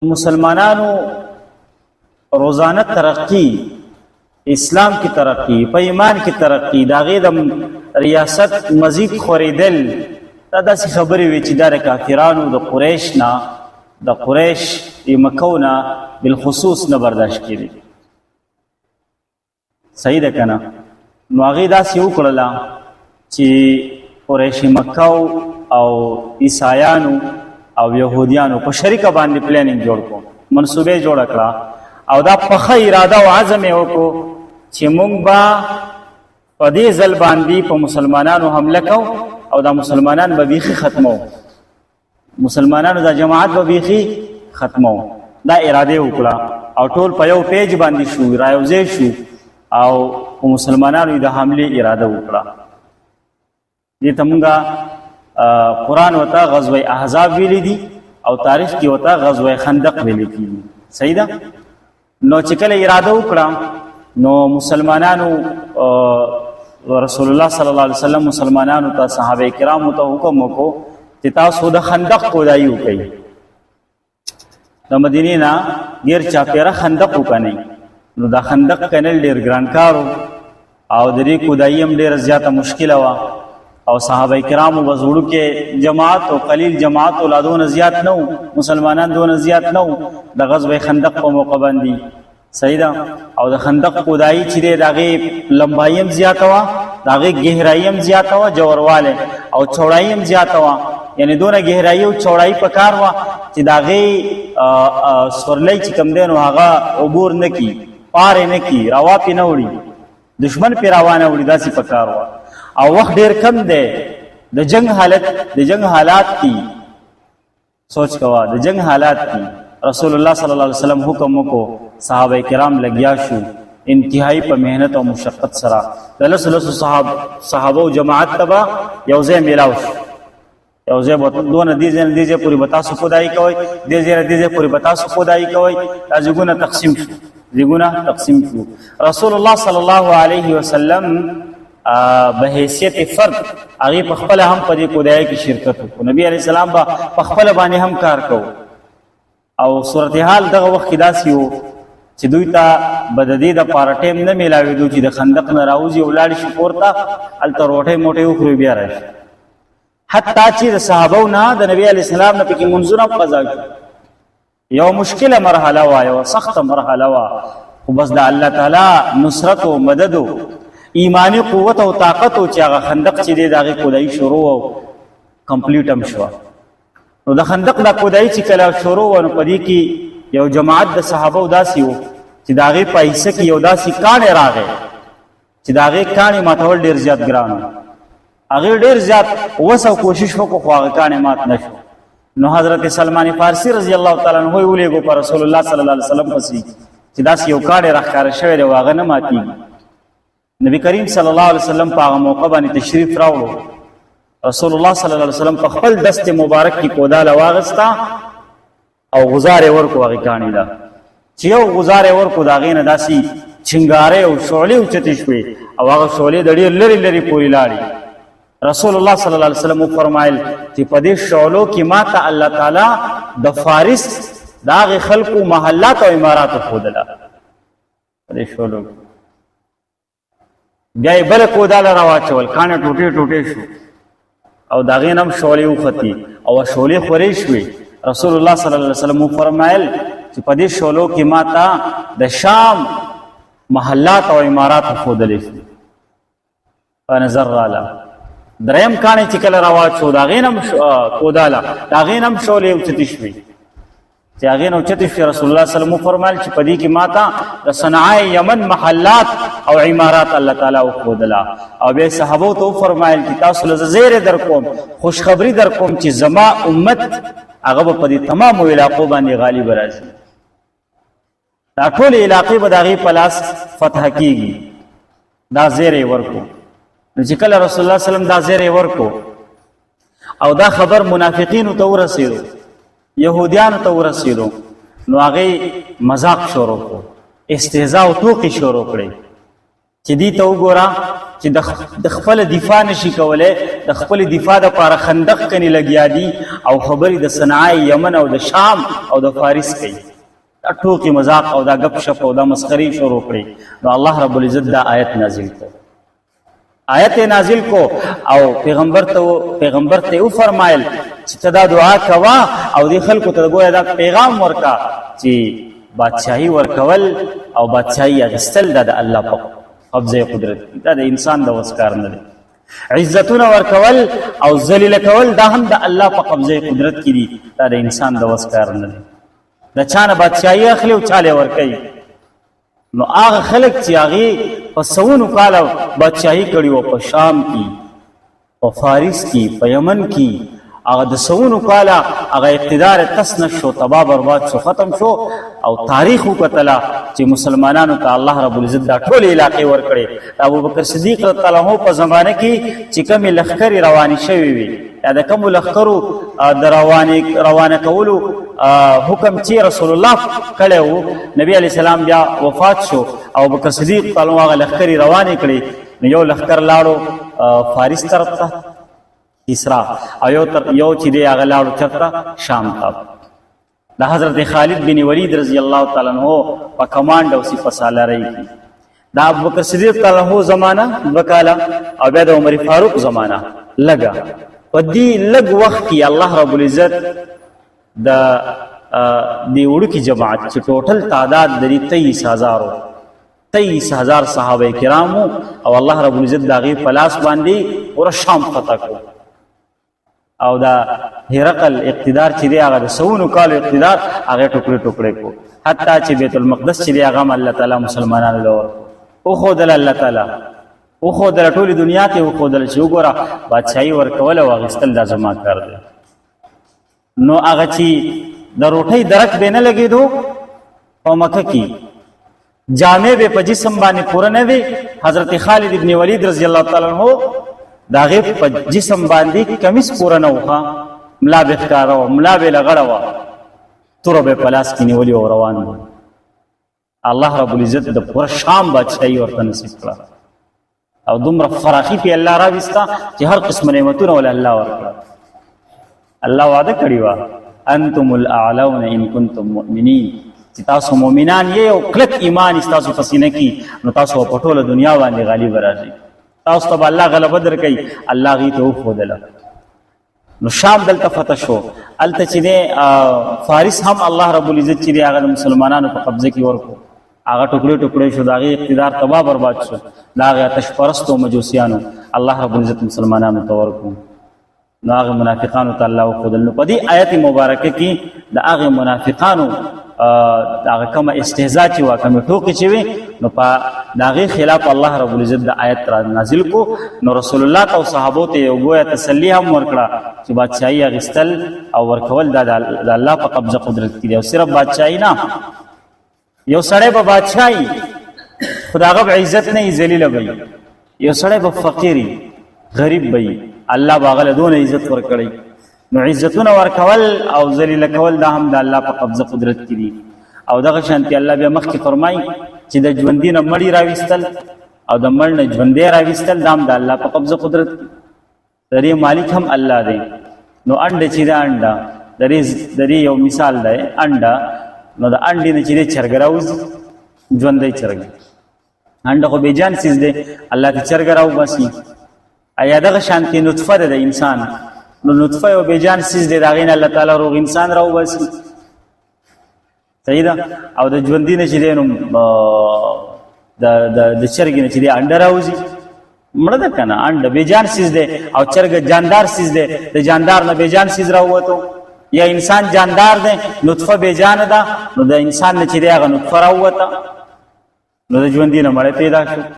مسلمانانو روزانه ترقی، اسلام کی ترقی، په ایمان کی ترقی، دا غي د ریاست مزید خوریدل، دا داسې خبرې وي چې دا د کافرانو د قریش نه، د قریش د مکو نه بالخصوص نه برداشت کیږي. صحیح ده کنه؟ نو هغه داسې وکړله چې قریش مکه او عیسایانو او يهودیانو په شریکه باندې پلانینګ جوړ کو، منصوبه جوړ کړه، او دا پخه اراده او عزم یې وکړو چې مونږ به په دې ځل باندې په مسلمانانو حمله کو او دا مسلمانان به بیخي ختمو، مسلمانانو دا جماعت به بیخي ختمو. دا اراده وکړه او ټول په یو پیج باندې شو، رايوځای شو او په مسلمانانو د حمله اراده وکړه. دې ته مونږه قرآن وتا غزوه احزاب ویلي دي او تاریخ کې وتا غزوه خندق ویل کیږي. صحیح ده؟ نو چې کله اراده وکړه نو مسلمانانو رسول الله صلی الله علیه وسلم مسلمانانو ته، صحابه کرامو ته حکم وکړو چې تاسو د خندق کودای وکړئ، د مدینې نه غیر چاپیره خندق وکنئ. نو دا خندق کنل ډیر ګران کارو او د دې کودای هم ډیره زیاته مشکله وه، او صحابه کرامو بزوړو کې جماعت او قلیل جماعت او لادون زیات نو، مسلمانان دون زیات نو د غزوه خندق په موقع باندې. صحیح ده؟ او د خندق کودای چې د هغه لمبایم زیاته وه، د هغه گہرایم زیاته وه، جوړواله او چوړایم زیاته وه، یعنی دونه گہرائی او چوړای په کار وه چې د هغه سورلۍ چې کم دی نو هغه عبور نه کی، پاره نه کی، روا پې نه وړي، دشمن پې روانه وړي، داسې په کار وه. او وخت ډیر کم دی، د جنگ حالت، د جنگ حالات دي، سوچ کوا، د جنگ حالات دي. رسول الله صلی الله علیه وسلم حکم وکړو، صحابه کرام لګیا شو انتهایی په مهنت او مشقت سره. د لسو لسو صحابه او جماعت ته به یو ځای میلاو شو، یو ځای به دونه دې ځای نه دې ځای پورې به تاسو خدای کوئ، دې ځای نه دې ځای پورې به تاسو خدای کوئ. دا ځګونه تقسیم شو، ځګونه تقسیم شو. رسول الله صلی الله علیه وسلم به حیثیت فرد هغه په خپل هم په دې کودای کې شرکت وکړ. نبی علی السلام به په خپل باندې هم کار کو. او صورتحال دغه وخت کې داسې وو چې دوی ته به د دې دپاره ټایم نه میلاوېدو چې د خندق نه راوځي او لاړ شي کور ته، هلته روټۍ موټۍ وخوري بیا راشي. حتی چې د صحابو نه، د نبی علیه السلام نه پکې منځونه هم قضا شو. یو مشکله مرحله وه، یوه سخته مرحله وه، خو بس د الله تعالی نصرت او مدد او ایمانی قوت او طاقت او چې هغه خندق چې دی د هغې کودایي شروع او کمپلیټ هم شوه. نو د خندق د کودایي چې کله شروع وه نو په دې کې یو جماعت د صحابو داسې و چې د هغې په حصه کې یو داسې کاڼی راغی چې د هغې کاڼي ماتول ډېر زیات ګران و. هغې ډېر زیات وس او کوشش وکړو خو هغه کاڼی مات نه شو. نو حضرت سلمان فارسی رضی الله تعالی عنہ یې ولېږو پر رسول الله صلی الله علیه وسلم پسې چې داسې یو کاڼی راښکاره شوی دی او هغه نه ماتېږي. نبی کریم صلی الله علیه وسلم په هغه موقع باندې تشریف راوړو. رسول الله صلی الله علیه وسلم په خپل دست مبارک کې کوداله واغسته او غزار یې ورکو هغې کاڼي ده چې یو غزار یې ورکو، د هغې نه داسې چنګارې او شعلې اوچتې شوې او هغه شعلې د ډېر لرې لرې پورې لاړې. رسول الله صلی الله علیه وسلم وفرمایل چې په دې شعلو کې ما ته الله تعالی د فارس د هغې خلکو محلات او امارات وښودله. په دې شعلو کې بیا یې بله کوداله راواچول، کاڼی ټوټې ټوټې شو او د هغې نه هم شعلې وختې او شعلې خورې شوې. رسول الله صلی الله علیه وسلم وفرمایل چې په دې شعلو کې ما ته د شام محلات او امارات ښودلې شو، په نظر رااله. دریم کاڼی چې کله راواچو، د هغې نه هم کوداله، د هغې نه هم شعلې اوچتې شوې. چې هغې نه اوچتې شوې، رسول الله صلی الله علیه وسلم وفرمایل چې په دې کې ما ته د صنعا یمن محلات او عمارات الله تعالی وښودله. او بیا صحابو ته وفرمایل چې تاسو له زه زیری در کوم، خوشخبری در کوم چې زما امت هغه به په دې تمامو علاقو باندې غالب راځي، دا ټول علاقې به د هغې په لاس فتح کیږي. دا زیری ورکو. نو چې کله رسول الله صلی الله علیه وسلم دا زیری ورکو او دا خبر منافقینو ته ورسېدو، یهودیانو ته ورسېدو، نو هغې مذاق شروع کړو، استهزاء او ټوقې شروع کړې. چې چې دې ته وګوره چې د خپل دفاع نشي کولای، د خپل دفاع د پاره خندق کني لګیا دي او خبرې د صنعا، یمن او د شام او د فارس کوي. دا ټوکې، مذاق او دا غپ شپ او دا مسخري شروع کړي. نو الله رب العزت دا آیت نازل کړ، آیت نازل کو او پیغمبر ته او فرمایل چې ته دا دعا کوا او د خلکو ته ګویا دا پیغام ورکا چې بادشاہي ورکول او بادشاہي اغستل دا د الله په قبضه قدرت، دا د انسان د وس کار نه دی. عزتونه ورکول او ذلیل کول دا هم د الله په قبضه قدرت کې دي، دا د انسان د وس کار نه دی. د چانه بادشاہي اخلي او چاله ورکوي. نو هغه خلک چې هغه په سونو کاله بادشاہي کړي او په شام کې، په فارس کې، په یمن کې، هغه د سونو کاله هغه اقتدار تس نس شو، تباه برباد شو، ختم شو. او تاریخ وکتله چې مسلمانانو ته الله رب العزت دا ټول علاقې ورکړي. د ابوبکر صدیق رضی الله عنه په زمانه کې چې کومې لښکرې روانې شوې وي یا د کومو لښکرو د روانه کولو حکم چې رسول الله کړی وو، نبی علیه السلام بیا وفات شو او ابوبکر صدیق رضی الله هغه لښکرې روانې کړې. نو یو لښکر لاړو فارس طرف ته، کسرا، او یو چې دی هغه لاړو چرته؟ شام ته، د حضرت خالد بن ولید رضی الله تعالی عنہ په کمانډ او صفه سالارۍ کې. د ابوبکر صدیق تعالی عنہ زمانہ 2 کاله او بیا د عمر فاروق زمانہ لګا. په دې لږ وخت کې الله رب العزت د دې وړوکي جماعت چې ټوټل تعداد د دې 23,000، 23,000 صحابه کرامو، او الله رب العزت د هغې په لاس باندې پوره شام فتح کړو او دا هرقل اقتدار چې دی، هغه د سونو کالو اقتدار، هغه ټوکړې ټوکړې کو. حتی چې بیت المقدس چې دی، هغه الله تعالی مسلمانانو له ورکو او خودل، الله تعالی او خودل، ټول دنیا ته او خودل چې وګوره، بادشاہي ورکول او اغستل دا زما کار دی. نو هغه چې د روټۍ درک به نه لګېدو په مکه کې، جامې به په جسم باندې پوره نه وي. حضرت خالد ابن ولید رضی الله تعالی عنہ دا غي په جسم باندې کمیس پوره نه وخه، ملا به ښکارا و، ملا به لغړه و، تور به پلاس کې نیولې او روان و. الله رب العزت د پوره شام بادشاہي ورته نصیب کړه او دومره فراخي په الله راويستا چې هر قسم نعمتونه ول الله ورکړه. الله وعده کړی و، انتم الاعلون ان کنتم مؤمنین، چې تاسو مؤمنان یې او کلک ایمان تاسو پسینه کی، نو تاسو په ټوله دنیا باندې غالب راځي، تاسو ته الله غلبه درکړي. الله غي ته وخودله. نو شام دلته فتح شو، الته چې دی فارس هم الله رب العزت چې دی هغه د مسلمانانو په قبضه کې ورکو، هغه ټوکړې ټوکړې شو، د هغې اقتدار تباه برباد شو. د هغې آتش پرستو مجوسیانو الله رب العزت مسلمانانو ته ورکو. نو هغه منافقانو ته الله وښودل. نو په دې آیت مبارکه کې د هغه منافقانو هغه کومه استهزاء چې وه، کومې ټوکې چې وې، نو په د هغې خلاف الله رب العزت د آیت را نازل کو. نو رسول الله ته او صحابو ته یو ګویا تسلی هم ورکړه چې بادشاهي اخیستل او ورکول دا د الله په قبضه قدرت کې دی. او صرف بادشاهي نه، یو سړی به بادشاهي خو د هغه به عزت نه وي، ذلیله به وي. یو سړی به فقیر، غریب به وي، الله به هغه له دونه عزت ورکړي. نو عزتونه ورکول او ذلیل کول دا هم د الله په قبضه قدرت کې دي. او دغه شانتي الله بیا مخکې فرمایي چې د ژوندي نه مړی راویستل او د مړ نه ژوندی راویستل دا هم د الله په قبضه قدرت کې. د دې مالک هم الله دی. نو انډه چې دا انډه د دې یو مثال دی، انډه، نو د انډې نه چې دی چرګ راوځي، ژوندی چرګ. انډه خو بې جان څیز دی، الله ته چرګ راوباسي. ایا دغه شانتي نطفه ده د انسان، نو نطفه یو بې جان څیز دی، د هغې نه الله تعالی روغ انسان راوباسي، صحیح ده؟ او د ژوندي نه چې دی، نو د چرګې نه چې دی انډه راوځي، مړه ده که نه؟ انډه بې جان څیز دی او چرګ جاندار څیز دی، د جاندار نه بې جان څیز راووتو. یا انسان جاندار دی، نطفه بې جانه ده، نو د انسان نه چې دی هغه نطفه راووته، نو د ژوندي نه مړی پیدا شو.